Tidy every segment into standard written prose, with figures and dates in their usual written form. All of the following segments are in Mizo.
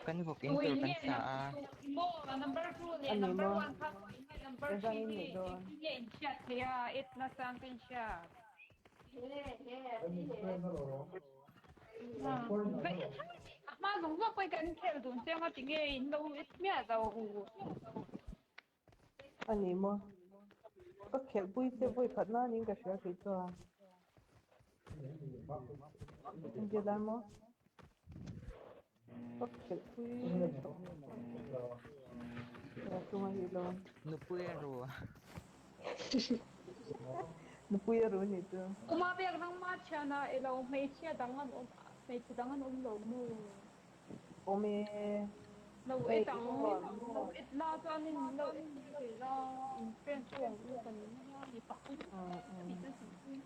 Kan vawk in tur kan sa a. Number 2 leh number 1 kha number 3 hi engtin nge in hriat theih a et nachang ka in hriat. A hma zawng zawk pawhin kan khel dun chiang a tinge in lo et miah lo. A ni maw? Ka khelhpui che vawi khat nanin ka hria kei chuan. Engtia maw? Ka khelhpui tawh. Chunga hi lo. Nupui a ru. Nupui a ru ni chu. Uma biak nangmah thiana ilo hmeichhia dang an awm hmeichhe dang an awm lo maw? Awm e. Lo et ang, lo et la chuanin lo et thei la, in friend chu ang u kan nia mi pathum mi chu sin pui.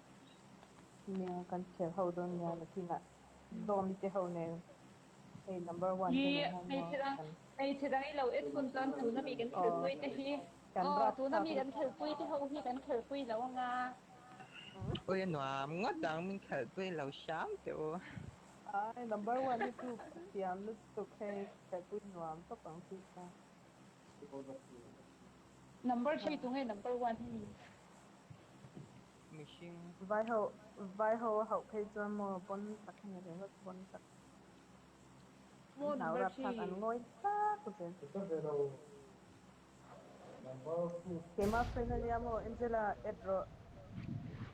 Nia kan khel ho dawn nia nakinah Zawmi te ho nen hei number one te nen hian maw kan. Hmeichhe dang i lo et hun chuan tuna mi kan khelpui te hi aw tuna mi kan khelpui te ho hi kan khelpui lo anga. Ui a nuam ngawt ang min khelpui lo hram teh u. Ai number one hi chu thiam lutuk hei khelpui nuam tawp ang chu kha. Number three tunge number one hi ni. Mihring. Vai ho vai ho a hauh phei chuan maw pawn tak hi ni ringawt pawn tak. Maw An hlau number rap thlak an three. ngawi tak zel. Keimah friend ania maw Angela add rawh.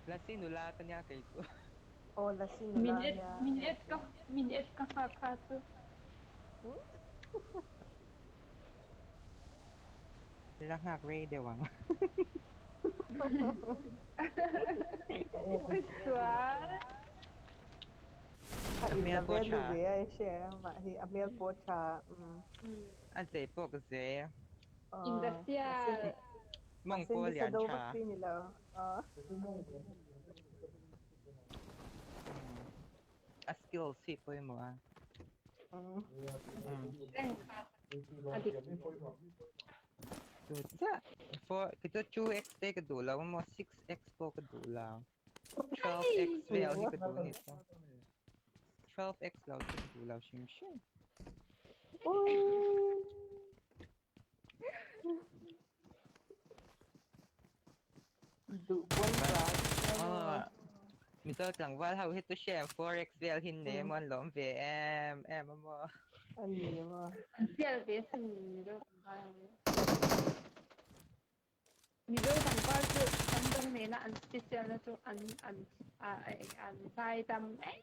Lasi nula ka nia kei chu. Aw Lasi nula Min add ania. min add ka min add ka nghak kha chu. La nghak rei deuh ang. Sual. A A hmel inla pawh value tha. ve a i hria em mah hi a hmel pawh tha umm. A zei pawh ka zei. Inla sial. Mawng Mahse pawh nisa lian do tha. vak chi ni lo. A skills hi pawimawh a. Reng kha a dik. Chu chiah four kei chu 2x te ka duh lo emaw 6x pawh ka duh lo. 12x vel hi ka duh a ni chu. 12x lo chu ka duh lo hrim hrim. Duh pawn ta Aw Mizo tlangval ho hi chu hriat 4x vel hi nei emaw an lawm ve em em emaw. A ni emaw. An sial ve sin Mizo tlangval ho hi. Mizo tlangval chu hnam dang nena an special na chu an an an zai dam em.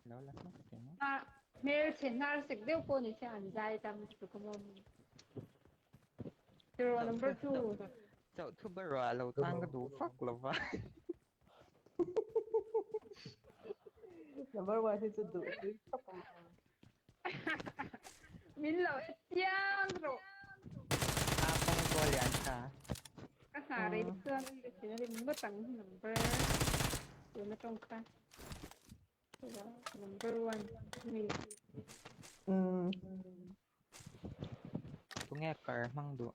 Lo la hmak teh ang. A hmelchhe hnar sek deuh pawh ni se an zai tam lutuk a maw. Tiraw number 2. Chauh thu ber ah lo tang ka duh vak lo va. Number 1 hi chu duh pui khawp ang. Min lo e chiang rawh. A kawng pawh lian tha. Ka hna rei chuan ka thin a rim ngawt ang number tuna tawng kha. Number 1 mi. Tunge kar hmang duh?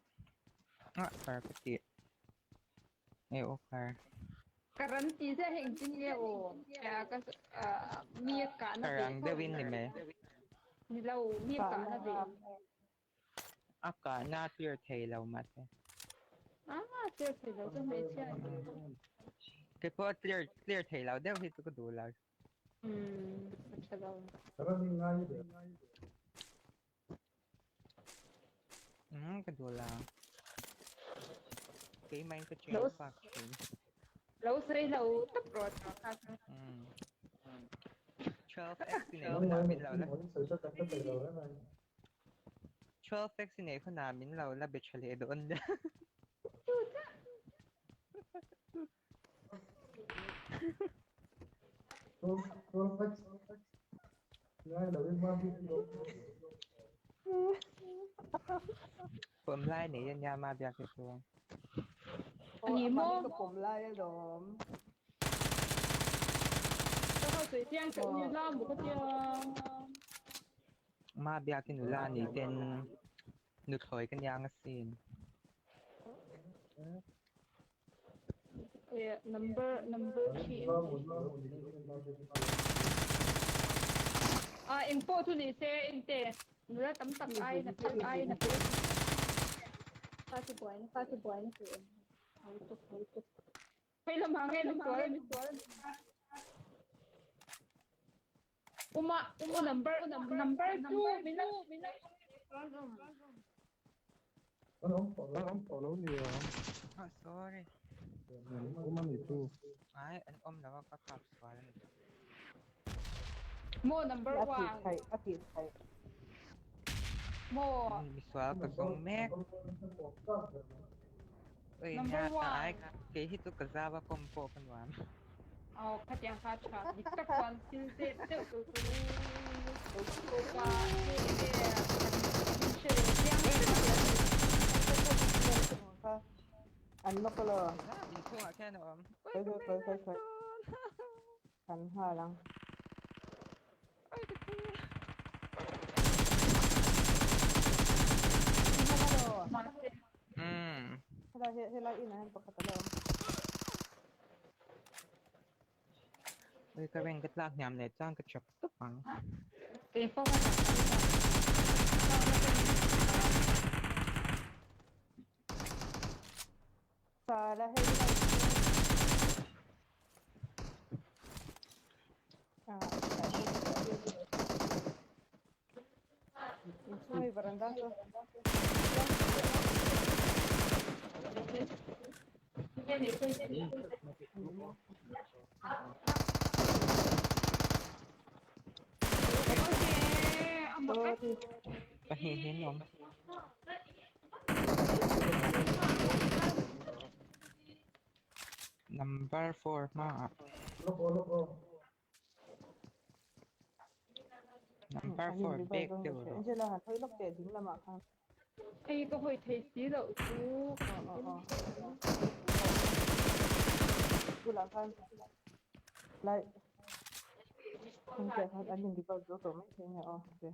Ah kar ka tih. Nge aw kar. Karan tih ziah hi engtin nge aw? Ka mi a kahna Kar ve ang deuhin ni mai. Ni lo, mi a kahna ve. A kahna clear thei lo mahse. Ah, clear thei lo chu hmeichhia ni. Kei pawh a clear clear thei lo deuh hi chu ka duh lo. Umm, a tha lo. Umm, ka duh lo. Keimahin ka Lo change vak thin. Lo sawi lo tawp rawh tah kha chu. Umm. 12x i neih hunah min lo la. 12x i neih hunah min lo la be tha leh dawn nia. Pawm lai nei ania ma biak hi chu. Aw amah hi ka pawm lai alawm. Ka ho sawi chiang ka u la maw ka tia. Ma biak hi nula ni ten nuthlawi ka nia ang asin. Number number khi a engpawh chu ni se ente nula tam tak ai na ai na Ka ti buai na chu Hei lamah nge misual Uma uma number number 2 min min Ah, sorry. Ai, an awm lo a ka kap sual a ni. Mo number A tih 1 theih a tih theih. Mo Misual ka zawng mek. Oi, Number nia, 1 ai, kei hi chu ka zau a kawm pawh ka nuam. Aw khatiang kha tha dik tak chuan thil zep deuh tur chu pa nge nge an hre lo chiang Kha an lawk lo. Inchhungah khian a awm. Khawi khawi khawi khawi khawi. Kan nghal ang. Oi, ka thi. Mahse Helai helai inah hian pakhat a lo awm. Oi, ka ring ka tlak hniam leh chuan ka chap tawp ang. Kei pawh ka chap tawp. Sala hei helai Ah, inchhung hei varanda chu. Sorry. Pahnih hi an awm. Number 4 hmaah. Number An 4 in bag revive dawn deuh ka hria. rawh. Angela han hawi lawk teh ding lamah khan. Hei ka hawi thei si loh chu. Aw aw aw. Bulah khan lai Engtiah khan an in revive zo tawh mai thei nge aw okay.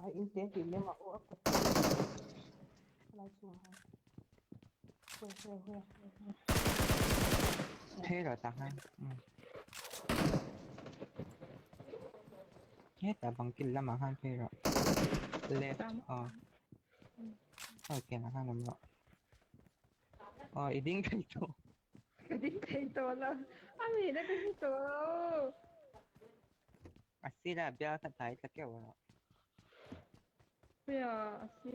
Ai in te tih lem a aw a kawt lai chungah khan. Huai huai huai. Phei rawh tah khan. Hetah bang kil lamah khan phei rawh. Left aw. Aw pianah khan awm rawh. Aw i ding thei tawh. Ka ding thei tawh lo. A mi na ka hre tawh lo. A sirah bial kha tlai tla keuh rawh. Puia a sir.